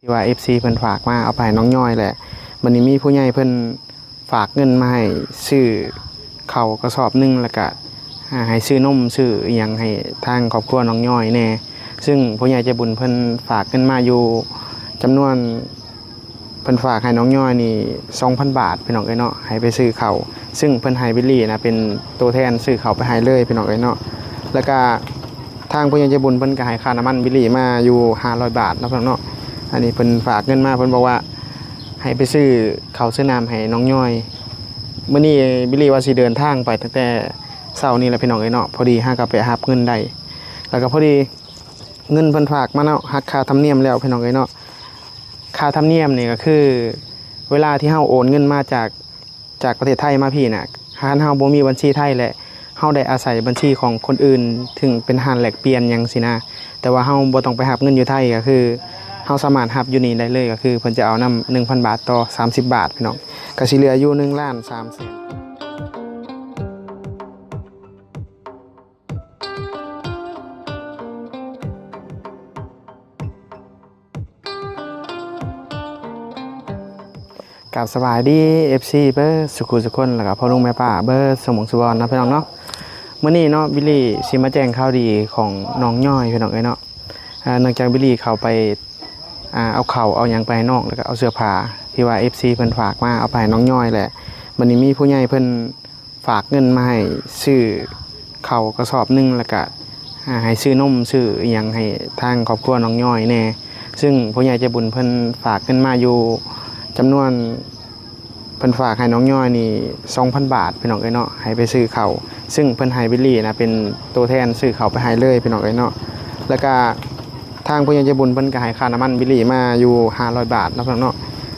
ທີ່ວ່າເອັຟຊີເພິ່ນຝາກມາເອົາໄປໃຫ້ນ້ອງຍ້ອຍແຫຼະ. ບັດນີ້ມີຜູ້ໃຫຍ່ເພິ່ນຝາກເງິນມາໃຫ້ຊື້ເຂົ້າກະສອບໜຶ່ງ ແລ້ວກະ ອ່າ ໃຫ້ຊື້ນົມຊື້ອີ່ຫຍັງໃຫ້ທາງຄອບຄົວນ້ອງຍ້ອຍແດ່. ຊຶ່ງຜູ້ໃຫຍ່ໃຈບຸນເພິ່ນຝາກເງິນມາຢູ່ຈຳນວນ ເພິ່ນຝາກໃຫ້ນ້ອງຍ້ອຍນີ້ສອງພັນບາດ ພີ່ນ້ອງເອີຍເນາະ, ໃຫ້ໄປຊື້ເຂົ້າ. ຊຶ່ງເພິ່ນໃຫ້ບິລລີນະເປັນໂຕແທນຊື້ເຂົ້າໄປໃຫ້ເລີຍ ພີ່ນ້ອງເອີຍເນາະ. ແລ້ວກະທາງຜູ້ໃຫຍ່ໃຈບຸນເພິ່ນກະໃຫ້ຄ່ານ້ຳມັນບິລລີມາຢູ່ຫ້າຮ້ອຍບາດເນາະ ພີ່ນ້ອງເນາະ. ອັນນີ້ເພິ່ນຝາກເງິນມາ ເພິ່ນບອກວ່າໃຫ້ໄປຊື້ເຂົ້າຊື້ນ້ຳໃຫ້ນ້ອງຍ້ອຍ. ມື້ນີ້ບິລລີວ່າຊິເດີນທາງໄປຕັ້ງແຕ່ເຊົ້ານີ້ແຫຼະ ພີ່ນ້ອງເອີຍເນາະ, ພໍດີຫາກໍໄປຮັບເງິນໄດ້. ແລ້ວກໍພໍດີເງິນເພິ່ນຝາກມາເນາະ ຫັກຄ່າທຳນຽມແລ້ວ ພີ່ນ້ອງເອີຍເນາະ. ຄ່າທຳນຽມນີ້ກໍຄືເວລາທີ່ເຮົາໂອນເງິນມາຈາກ ຈາກປະເທດໄທມາພີ້ນະ, ຮ້ານເຮົາບໍ່ມີບັນຊີໄທ ແລະ ເຮົາໄດ້ອາໄສບັນຊີຂອງຄົນອື່ນ ເຖິງເປັນຮ້ານແລກປ່ຽນຫຍັງຊີ້ນະ, ແຕ່ວ່າເຮົາບໍ່ຕ້ອງໄປຮັບເງິນຢູ່ໄທ, ກໍຄືເຮົາສາມາດຮັບຢູ່ນີ້ໄດ້ເລີຍ, ກໍຄືເພິ່ນຈະເອົານຳໜຶ່ງພັນບາດຕໍ່ສາມສິບບາດ ພີ່ນ້ອງ, ກໍຊິເຫຼືອຢູ່ໜຶ່ງລ້ານສາມແສນ. ກາບສະບາຍດີ ເອັຟຊີ ເບີດສູ່ຄູ່ສູ່ຄົນ ແລ້ວກໍພໍ່ລຸງແມ່ປ້າເບີດສູ່ໝ່ອງສູ່ບ່ອນເນາະ ພີ່ນ້ອງເນາະ. ມື້ນີ້ເນາະ ບິລລີຊິມາແຈ້ງຂ່າວດີຂອງນ້ອງຍ້ອຍ ພີ່ນ້ອງເອີຍເນາະ. ອ່າ ເນື່ອງຈາກບິລລີເຂົ້າໄປ ອ່າ ເອົາເຂົ້າເອົາຫຍັງໄປໃຫ້ນ້ອງ ແລ້ວກໍເອົາເສື້ອຜ້າທີ່ວ່າ ເອັຟຊີ ເພິ່ນຝາກມາເອົາໄປໃຫ້ນ້ອງຍ້ອຍແຫຼະ. ບັດນີ້ມີຜູ້ໃຫຍ່ເພິ່ນ ຝາກເງິນມາໃຫ້ຊື້ເຂົ້າກະສອບໜຶ່ງ ແລ້ວກະ ອ່າ ໃຫ້ຊື້ນົມຊື້ອີ່ຫຍັງໃຫ້ທາງຄອບຄົວນ້ອງຍ້ອຍແດ່. ຊຶ່ງຜູ້ໃຫຍ່ໃຈບຸນເພິ່ນຝາກເງິນມາຢູ່ຈຳນວນ ເພິ່ນຝາກໃຫ້ນ້ອງຍ້ອຍນີ້ສອງພັນບາດ ພີ່ນ້ອງເອີຍເນາະ, ໃຫ້ໄປຊື້ເຂົ້າ. ຊຶ່ງເພິ່ນໃຫ້ບິລລີນະເປັນໂຕແທນຊື້ເຂົ້າໄປໃຫ້ເລີຍ ພີ່ນ້ອງເອີຍເນາະ. ແລ້ວກະທາງຜູ້ໃຫຍ່ໃຈບຸນເພິ່ນກະໃຫ້ຄ່ານ້ຳມັນບິລລີມາຢູ່ຫ້າຮ້ອຍບາດເນາະ ພີ່ນ້ອງເນາະ.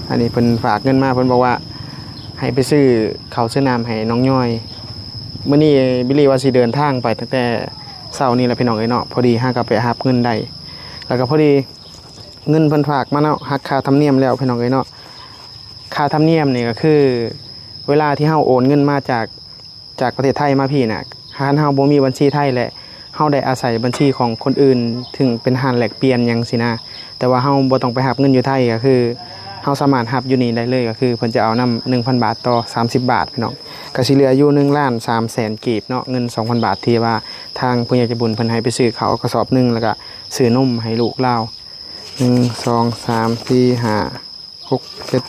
ອັນນີ້ເພິ່ນຝາກເງິນມາ ເພິ່ນບອກວ່າ ໃຫ້ໄປຊື້ເຂົ້າຊື້ນ້ຳໃຫ້ນ້ອງຍ້ອຍ. ມື້ນີ້ບິລລີວ່າຊິເດີນທາງໄປຕັ້ງແຕ່ເຊົ້ານີ້ແຫຼະ ພີ່ນ້ອງເອີຍເນາະ, ພໍດີຫາກໍໄປຮັບເງິນໄດ້. ແລ້ວກໍພໍດີເງິນເພິ່ນຝາກມາເນາະ ຫັກຄ່າທຳນຽມແລ້ວ ພີ່ນ້ອງເອີຍເນາະ. ຄ່າທຳນຽມນີ້ກໍຄືເວລາທີ່ເຮົາໂອນເງິນມາຈາກ ຈາກປະເທດໄທມາພີ້ນະ, ຮ້ານເຮົາບໍ່ມີບັນຊີໄທ ແລະ ເຮົາໄດ້ອາໄສບັນຊີຂອງຄົນອື່ນ ເຖິງເປັນຮ້ານແລກປ່ຽນຫຍັງຊີ້ນະ, ແຕ່ວ່າເຮົາບໍ່ຕ້ອງໄປຮັບເງິນຢູ່ໄທ, ກໍຄືເຮົາສາມາດຮັບຢູ່ນີ້ໄດ້ເລີຍ, ກໍຄືເພິ່ນຈະເອົານຳໜຶ່ງພັນບາດຕໍ່ສາມສິບບາດ ພີ່ນ້ອງ, ກໍຊິເຫຼືອຢູ່ໜຶ່ງລ້ານສາມແສນກີບເນາະ. ເງິນສອງພັນບາດທີ່ວ່າທາງຜູ້ໃຫຍ່ໃຈບຸນເພິ່ນໃຫ້ໄປຊື້ເຂົ້າກະສອບໜຶ່ງ ແລ້ວກະຊື້ນົມໃຫ້ລູກລາວ ໜຶ່ງ ສອງ ສາມ ສີ່ ຫ້າ ຫົກ ເຈັດ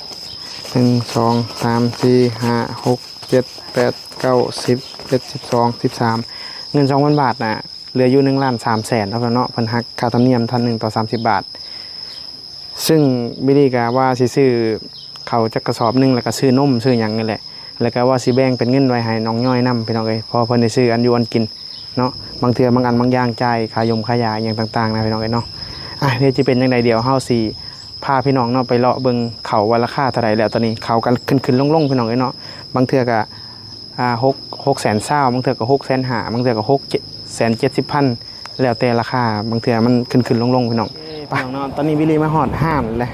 ໜຶ່ງ ສອງ ສາມ ສີ່ ຫ້າ ຫົກ ເຈັດ ແປດ ເກົ້າ ສິບ ສິບເອັດ ສິບສອງ ສິບສາມ ເງິນສອງພັນບາດນະ ເຫຼືອຢູ່ໜຶ່ງລ້ານສາມແສນເນາະ ເນາະ. ເພິ່ນຫັກຄ່າທຳນຽມທ່ານໜຶ່ງຕໍ່ສາມສິບບາດ. ຊຶ່ງບິລລີກໍວ່າຊິຊື້ເຂົ້າຈັກກະສອບໜຶ່ງ ແລ້ວກໍຊື້ນົມຊື້ຫຍັງນີ້ແຫຼະ, ແລ້ວກໍວ່າຊິແບ່ງເປັນເງິນໄວ້ໃຫ້ນ້ອງຍ້ອຍນຳ ພີ່ນ້ອງເອີຍ, ເພາະເພິ່ນໄດ້ຊື້ອັນຢູ່ອັນກິນເນາະ, ບາງເທື່ອບາງອັນບາງຢ່າງຈ່າຍຄ່າຢົມຄ່າຢາອີ່ຫຍັງຕ່າງໆນະ ພີ່ນ້ອງເອີຍເນາະ. ອ່ະ ດຽວຈະເປັນຈັ່ງໃດ ດຽວເຮົາຊິ ພາພີ່ນ້ອງເນາະໄປເລາະເບິ່ງເຂົ້າວ່າລາຄາເທົ່າໃດແລ້ວ. ຕອນນີ້ເຂົ້າກໍຂຶ້ນໆລົງໆ ພີ່ນ້ອງເອີຍເນາະ, ບາງເທື່ອກໍ ອ່າ ຫົກ ຫົກແສນຊາວ ບາງເທື່ອກໍຫົກແສນຫ້າ ບາງເທື່ອກໍຫົກແສນເຈັດສິບພັນ ແລ້ວແຕ່ລາຄາ, ບາງເທື່ອມັນຂຶ້ນໆລົງໆ ພີ່ນ້ອງ. ໄປ ພີ່ນ້ອງເນາະ, ຕອນນີ້ບິລລີມາຮອດຮ້ານແລ້ວ.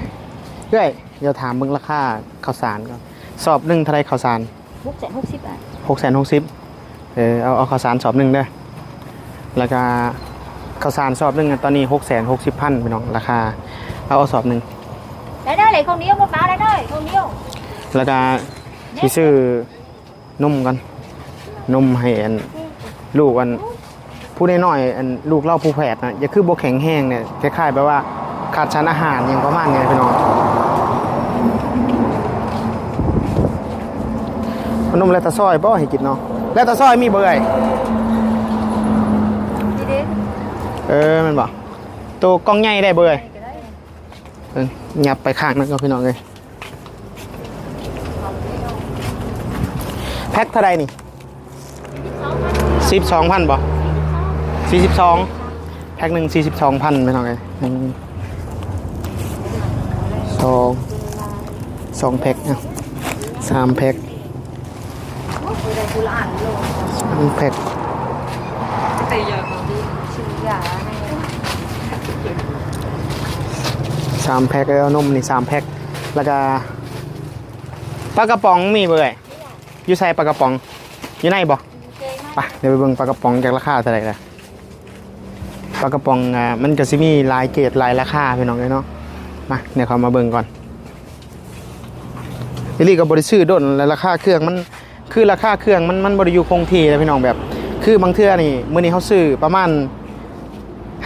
ເອື້ອຍ ດຽວຖາມເບິ່ງລາຄາເຂົ້າສານກ່ອນ, ສອບໜຶ່ງເທົ່າໃດເຂົ້າສານ? ຫົກແສນຫົກສິບ ອ່ະ ຫົກແສນຫົກສິບ. ເອີ ເອົາ ເອົາເຂົ້າສານສອບໜຶ່ງເດີ. ແລ້ວກະເຂົ້າສານສອບໜຶ່ງ ຕອນນີ້ຫົກແສນຫົກສິບພັນ ພີ່ນ້ອງ, ລາຄາ. ເອົາ ເອົາສອບໜຶ່ງ. ໄດ້ເດີ ເຂົ້າໜຽວໝົດມາ ໄດ້ເດີ ເຂົ້າໜຽວ. ແລ້ວກະຊິຊື້ນົມກ່ອນ, ນົມໃຫ້ອັນ ລູກອັນ ຜູ້ນ້ອຍໆ ອັນລູກລາວຜູ້ແຝດນະ, ຢ່າ ຄືບໍ່ແຂງແຮງເນຍ, ຄ້າຍໆແບບວ່າຂາດສານອາຫານຫຍັງປະມານນີ້ ພີ່ນ້ອງ. ເອົານົມແລກຕາຊອຍບໍ່ໃຫ້ກິນເນາະ? ແລກຕາຊອຍມີບໍ່ເອື້ອຍ? ມີເດ້. ເອີ ແມ່ນບໍ່? ໂຕກ່ອງໃຫຍ່ໄດ້ບໍ່ເອື້ອຍ? ເອີ ຫຍັບໄປຂ້າງນັ້ນກ່ອນ ພີ່ນ້ອງເອີຍ. ແພັກເທົ່າໃດນີ້? ສິບສອງພັນບໍ່? ສີ່ສິບສອງ. ແພັກໜຶ່ງສີ່ສິບສອງພັນ ພີ່ນ້ອງເອີຍ. ໜຶ່ງ ສອງ ສອງແພັກ ອ່ະ ສາມແພັກ. ສາມແພັກ ສາມແພັກ ເອີ ເອົານົມນີ້ສາມແພັກ. ແລ້ວກະປາກະປ໋ອງມີບໍ່ເອື້ອຍ? ຢູ່ໃສປາກະປ໋ອງ? ຢູ່ໃນບໍ່? ໄປ ດຽວໄປເບິ່ງປາກະປ໋ອງ ຈັກລາຄາເທົ່າໃດລະ. ປາກະປ໋ອງ ອ່າ ມັນກະຊິມີຫຼາຍເກຣດຫຼາຍລາຄາ ພີ່ນ້ອງເອີຍເນາະ. ມາ ດຽວເຂົ້າມາເບິ່ງກ່ອນ. ອີ່ຫຼີກໍບໍ່ໄດ້ຊື້ດົນ ແລະ ລາຄາເຄື່ອງມັນ ຄືລາຄາເຄື່ອງມັນ ມັນບໍ່ໄດ້ຢູ່ຄົງທີ່ເດ້ພີ່ນ້ອງ. ແບບ ຄືບາງເທື່ອນີ້ ມື້ນີ້ເຮົາຊື້ປະມານ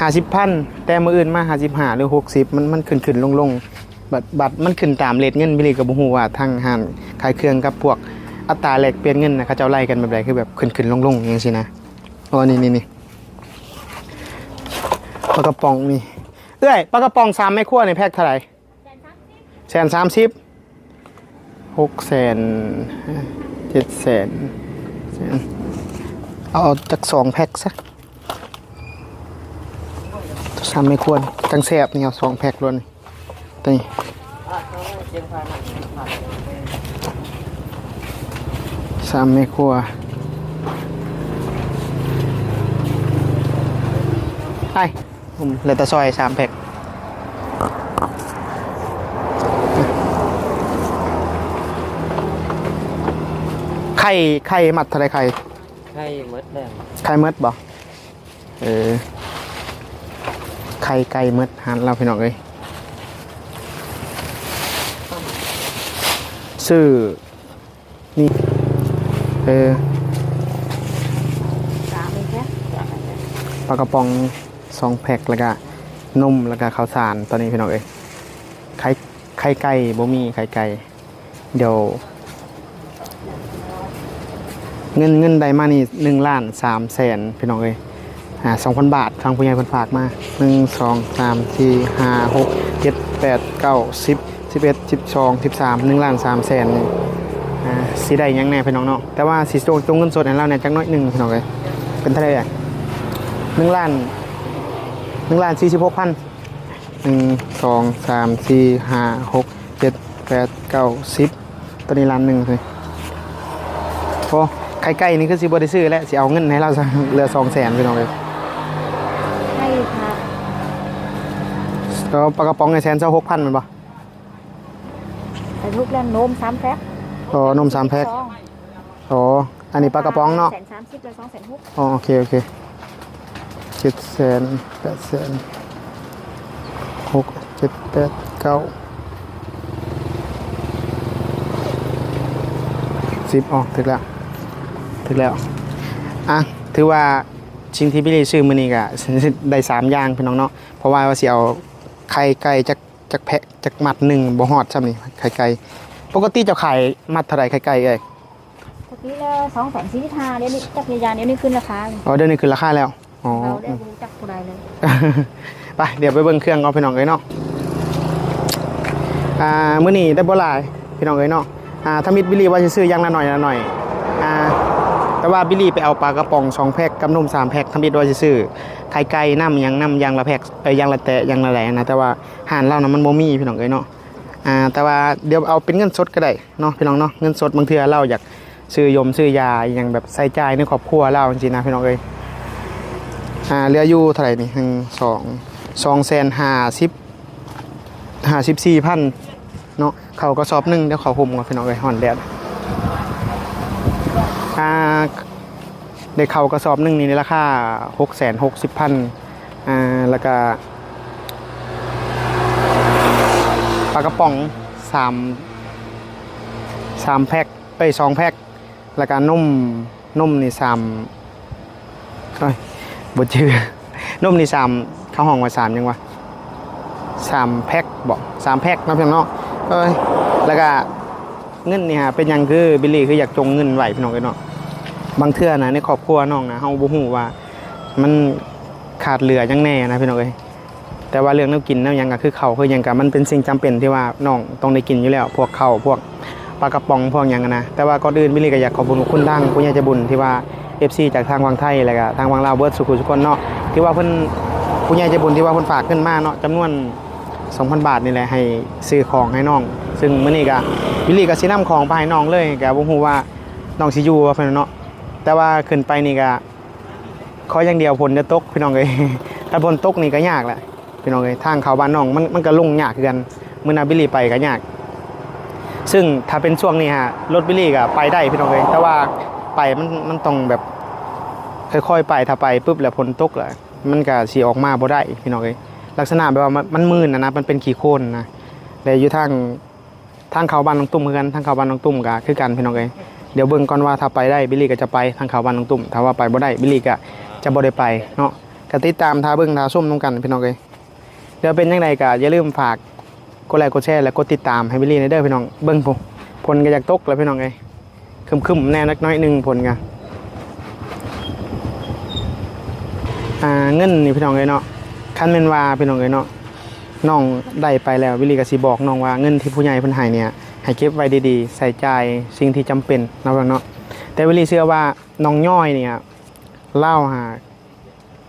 ຫ້າສິບພັນ ແຕ່ມື້ອື່ນມາຫ້າສິບຫ້າ ຫຼື ຫົກສິບ ມັນ ມັນຂຶ້ນໆລົງໆ. ບັດ ບັດມັນຂຶ້ນຕາມເຣດເງິນ ບິລລີກໍບໍ່ຮູ້ວ່າທາງຮ້ານຂາຍເຄື່ອງກັບພວກອັດຕາແລກປ່ຽນເງິນນະ ເຂົາເຈົ້າໄລ່ກັນແບບໃດ ຄືແບບຂຶ້ນໆລົງໆ ຈັ່ງຊີ້ນະ. ອໍ ນີ້ໆ ປາກະປ໋ອງນີ້ ເອື້ອຍ ປາກະປ໋ອງສາມແມ່ຄົວນີ້ແພັກເທົ່າໃດ? ແສນສາມສິບ ຫົກແສນ ເຈັດແສນ ເອົາ ເອົາຈັກສອງແພັກຊະ ສາມແມ່ຄົວ ຈັ່ງແຊບນີ້ ເອົາສອງແພັກໂລດນີ້ ຕົວນີ້ ສາມແມ່ຄົວ ໄປ ອືມ ແລ້ວແຕ່ຊອຍສາມແພັກ ໄຂ່ ໄຂ່ມັດເທົ່າໃດ? ໄຂ່ ໄຂ່ໝົດແລ້ວ ໄຂ່ໝົດບໍ່? ເອີ ໄຂ່ໄກ່ໝົດ ຫັ້ນລະພີ່ນ້ອງເອີຍ ຊື້ ນີ້ ເອີ ສາມແພັກ ປາກະປ໋ອງສອງແພັກ ແລ້ວກະນົມ ແລ້ວກະເຂົ້າສານ ຕອນນີ້ພີ່ນ້ອງເອີຍ ໄຂ່ ໄຂ່ໄກ່ບໍ່ມີ ໄຂ່ໄກ່ ດຽວ ເງິນ ເງິນໄດ້ມານີ້ໜຶ່ງລ້ານສາມແສນພີ່ນ້ອງເອີຍ ອ່າ ສອງພັນບາດ ທາງຜູ້ໃຫຍ່ເພິ່ນຝາກມາ ໜຶ່ງ ສອງ ສາມ ສີ່ ຫ້າ ຫົກ ເຈັດ ແປດ ເກົ້າ ສິບ ສິບເອັດ ສິບສອງ ສິບສາມ ໜຶ່ງລ້ານສາມແສນນີ້ ອ່າ ຊິໄດ້ຫຍັງແດ່ພີ່ນ້ອງເນາະ ແຕ່ວ່າຊິສົ່ງ ສົ່ງເງິນສົດໃຫ້ລາວແດ່ຈັກໜ້ອຍໜຶ່ງພີ່ນ້ອງເອີຍ ເປັນເທົ່າໃດ? ໜຶ່ງລ້ານ ໜຶ່ງລ້ານສີ່ສິບຫົກພັນ ໜຶ່ງ ສອງ ສາມ ສີ່ ຫ້າ ຫົກ ເຈັດ ແປດ ເກົ້າ ສິບ ໂຕນີ້ລ້ານໜຶ່ງຊິ ໂອ້ ໄຂ່ໄກ່ນີ້ຄືຊິບໍ່ໄດ້ຊື້ແລ້ວ ຊິເອົາເງິນໃຫ້ລາວຊະ ເຫຼືອສອງແສນພີ່ນ້ອງເອີຍ ໄຂ່ ເອີ ປາກະປ໋ອງນີ້ແສນຊາວຫົກພັນແມ່ນບໍ່? ໄຂ່ທຸກແລ້ວ ນົມສາມແພັກ ອໍ ນົມສາມແພັກ ອໍ ອັນນີ້ປາກະປ໋ອງເນາະ ແສນສາມສິບ ແລະ ສອງແສນຫົກ ອໍ ໂອເຄ ໂອເຄ ເຈັດແສນ ແປດແສນ ຫົກ ເຈັດ ແປດ ເກົ້າ ສິບ ອໍ ຖືກແລ້ວ ຖືກແລ້ວ ອ່ະ ຖືວ່າສິ່ງທີ່ບິລລີຊື້ມື້ນີ້ກະໄດ້ສາມຢ່າງພີ່ນ້ອງເນາະ ເພາະວ່າວ່າຊິເອົາໄຂ່ໄກ່ຈັກ ຈັກແພັກ ຈັກມັດໜຶ່ງ ບໍ່ຮອດຊ້ຳນີ້ ໄຂ່ໄກ່ ປົກກະຕິເຈົ້າຂາຍມັດເທົ່າໃດໄຂ່ໄກ່ເອີຍ? ປົກກະຕິແລ້ວສອງແສນສີ່ສິບຫ້າ ດຽວນີ້ຈັກຢ່າງ ດຽວນີ້ຂຶ້ນລາຄາ ອໍ ດຽວນີ້ຂຶ້ນລາຄາແລ້ວ ອໍ ເຮົາໄດ້ບໍ່ຮູ້ຈັກຜູ້ໃດເລີຍ ໄປ ດຽວໄປເບິ່ງເຄື່ອງເອົາພີ່ນ້ອງເອີຍເນາະ ອ່າ ມື້ນີ້ໄດ້ບໍ່ຫຼາຍພີ່ນ້ອງເອີຍເນາະ ອ່າ ທຳອິດບິລລີວ່າຊິຊື້ຢ່າງລະໜ້ອຍລະໜ້ອຍ ອ່າ ແຕ່ວ່າບິລລີໄປເອົາປາກະປ໋ອງສອງແພັກກັບນົມສາມແພັກ ທຳອິດວ່າຊິຊື້ໄຂ່ໄກ່ ນ້ຳຫຍັງ ນ້ຳຢ່າງລະແພັກ ເອີ ຢ່າງລະແຕະ ຢ່າງລະໃດນະ ແຕ່ວ່າ ຮ້ານລາວນະມັນບໍ່ມີພີ່ນ້ອງເອີຍເນາະ ອ່າ ແຕ່ວ່າດຽວເອົາເປັນເງິນສົດກໍໄດ້ເນາະພີ່ນ້ອງເນາະ ເງິນສົດ ບາງເທື່ອລາວຢາກຊື້ຍົມຊື້ຢາອີ່ຫຍັງ ແບບໃຊ້ຈ່າຍໃນຄອບຄົວລາວຈັ່ງຊີ້ນະພີ່ນ້ອງເອີຍ ອ່າ ເຫຼືອຢູ່ເທົ່າໃດນີ້ ໜຶ່ງ ສອງ ສອງແສນຫ້າສິບ ຫ້າສິບສີ່ພັນເນາະ ເຂົ້າກະສອບໜຶ່ງ ດຽວເຂົ້າຮົ່ມກ່ອນພີ່ນ້ອງເອີຍ ຮ້ອນແດດ ອ່າ ໄດ້ເຂົ້າກະສອບໜຶ່ງນີ້ລາຄາຫົກແສນຫົກສິບພັນ ອ່າ ແລ້ວກະປາກະປ໋ອງສາມ ສາມແພັກ ເອີຍ ສອງແພັກ ແລ້ວກະນົມ ນົມນີ້ສາມ ເອີຍ ບໍ່ຈື່ ນົມນີ້ສາມ ເຂົາຮ້ອງວ່າສາມຫຍັງວະ ສາມແພັກເບາະ ສາມແພັກເນາະພີ່ນ້ອງເນາະ ເອີຍ ແລ້ວກະ ເງິນນີ້ຫາ ເປັນຫຍັງຄືບິລລີຄືຢາກຈົ່ງເງິນໄວ້ພີ່ນ້ອງເອີຍເນາະ ບາງເທື່ອນະໃນຄອບຄົວນ້ອງນະ ເຮົາບໍ່ຮູ້ວ່າມັນຂາດເຫຼືອຫຍັງແດ່ນະພີ່ນ້ອງເອີຍ ແຕ່ວ່າເລື່ອງແນວກິນແນວຫຍັງກໍຄືເຂົ້າຄືຫຍັງ ກໍມັນເປັນສິ່ງຈຳເປັນທີ່ວ່ານ້ອງຕ້ອງໄດ້ກິນຢູ່ແລ້ວ ພວກເຂົ້າ ພວກປາກະປ໋ອງ ພວກຫຍັງນະ ແຕ່ວ່າກ່ອນອື່ນບິລລີກໍຢາກຂອບຄຸນຂອບຄຸນທາງຜູ້ໃຫຍ່ໃຈບຸນທີ່ວ່າ ເອັຟຊີ ຈາກທາງຝັ່ງໄທ ແລ້ວກໍທາງຝັ່ງລາວເບິດສູ່ຜູ້ສູ່ຄົນເນາະ ທີ່ວ່າເພິ່ນ ຜູ້ໃຫຍ່ໃຈບຸນທີ່ວ່າເພິ່ນຝາກເງິນມາເນາະ ຈຳນວນສອງພັນບາດນີ້ແຫຼະ ໃຫ້ຊື້ຂອງໃຫ້ນ້ອງ ຊຶ່ງມື້ນີ້ກະ ບິລລີກະຊິນຳຂອງໄປໃຫ້ນ້ອງເລີຍ ກະບໍ່ຮູ້ວ່ານ້ອງຊິຢູ່ບໍ່ເພິ່ນເນາະ ແຕ່ວ່າຂຶ້ນໄປນີ້ກະ ຂໍຢ່າງດຽວຝົນຢ່າຕົກພີ່ນ້ອງເອີຍ ຄັນຝົນຕົກນີ້ກະຍາກແຫຼະພີ່ນ້ອງເອີຍ ທາງເຂົ້າບ້ານນ້ອງມັນ ມັນກະລົງຍາກຄືກັນ ມື້ນັ້ນບິລລີໄປກະຍາກ ຊຶ່ງຖ້າເປັນຊ່ວງນີ້ຫາ ລົດບິລລີກະໄປໄດ້ພີ່ນ້ອງເອີຍ ແຕ່ວ່າໄປມັນ ມັນຕ້ອງແບບຄ່ອຍໆໄປ ຖ້າໄປປຶບແລ້ວຝົນຕົກລະ ມັນກະຊິອອກມາບໍ່ໄດ້ພີ່ນ້ອງເອີຍ ລັກສະນະແບບວ່າມັນ ມັນມື່ນນະນະ ມັນເປັນຂີ້ໂຄນນະ. ແລະຢູ່ທາງ ທາງເຂົ້າບ້ານນ້ອງຕຸ້ມຄືກັນ ທາງເຂົ້າບ້ານນ້ອງຕຸ້ມກໍຄືກັນພີ່ນ້ອງເອີຍ. ດຽວເບິ່ງກ່ອນວ່າຖ້າໄປໄດ້ ບິລລີກໍຈະໄປທາງເຂົ້າບ້ານນ້ອງຕຸ້ມ ຖ້າວ່າໄປບໍ່ໄດ້ ບິລລີກໍຈະບໍ່ໄດ້ໄປເນາະ. ກໍຕິດຕາມຖ້າເບິ່ງຖ້າຊົມນຳກັນພີ່ນ້ອງເອີຍ. ດຽວເປັນຈັ່ງໃດກໍຢ່າລືມຝາກກົດໄລກົດແຊ ແລະກົດຕິດຕາມໃຫ້ບິລລີແດ່ເດີພີ່ນ້ອງ. ເບິ່ງພຸ້ນ ຝົນກໍຢາກຕົກແລ້ວພີ່ນ້ອງເອີຍ ຄຶ້ມໆແດ່ຈັກໜ້ອຍໜຶ່ງ ຝົນກໍ ອ່າ ເງິນນີ້ພີ່ນ້ອງເອີຍເນາະ ຄັນແມ່ນວ່າພີ່ນ້ອງເອີຍເນາະ ນ້ອງໄດ້ໄປແລ້ວ ວິລລີກໍຊິບອກນ້ອງວ່າເງິນທີ່ຜູ້ໃຫຍ່ເພິ່ນໃຫ້ເນ່ຍ ໃຫ້ເກັບໄວ້ດີໆ ໃຊ້ຈ່າຍສິ່ງທີ່ຈຳເປັນເນາະພີ່ນ້ອງເນາະ. ແຕ່ວິລລີເຊື່ອວ່ານ້ອງຍ້ອຍເນ່ຍ ລາວຫາ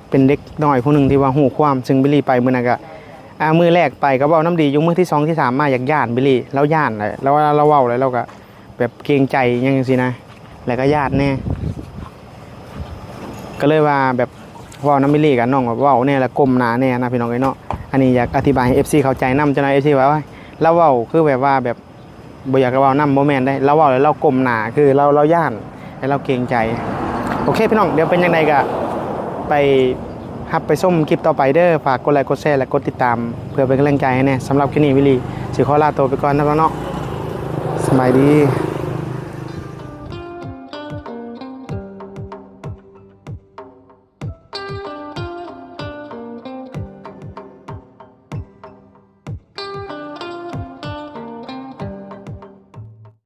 ເປັນເດັກນ້ອຍຜູ້ໜຶ່ງທີ່ວ່າຮູ້ຄວາມ ຊຶ່ງບິລລີໄປມື້ນັ້ນກະ ອ່າ ມື້ແລກໄປກໍເວົ້ານຳດີຢູ່ ມື້ທີສອງທີສາມມາຢາກຢ້ານບິລລີ ລາວຢ້ານແຫຼະ ລາວວ່າລາວເວົ້າແລ້ວລາວກໍແບບເກງໃຈຫຍັງຈັ່ງຊີ້ນະ ແລ້ວກໍຢ້ານແດ່ ກໍເລີຍວ່າແບບເວົ້ານຳບິລລີກັບນ້ອງແບບເວົ້າແດ່ ແລ້ວກົ້ມໜ້າແດ່ນະພີ່ນ້ອງເອີຍເນາະ. ອັນນີ້ຢາກອະທິບາຍໃຫ້ເອັຟຊີເຂົ້າໃຈນຳ ຈັກໜ້ອຍເອັຟຊີວ່າ ໂອ້ຍ ລາວເວົ້າຄືແບບວ່າແບບ ບໍ່ຢາກເວົ້ານຳ ບໍ່ແມ່ນເດ້ ລາວເວົ້າແລ້ວລາວກົ້ມໜ້າ ຄືລາວ ລາວຢ້ານ ແລະລາວເກງໃຈ. ໂອເຄພີ່ນ້ອງ ດຽວເປັນຈັ່ງໃດກໍໄປຮັບໄປຊົມຄລິບຕໍ່ໄປເດີ. ຝາກກົດໄລກົດແຊ ແລະກົດຕິດຕາມ ເພື່ອເປັນກຳລັງໃຈໃຫ້ແດ່. ສຳລັບຄລິບນີ້ ວິລລີຊິຂໍລາໂຕໄປກ່ອນນະພີ່ນ້ອງເນາະ. ສະບາຍດີ.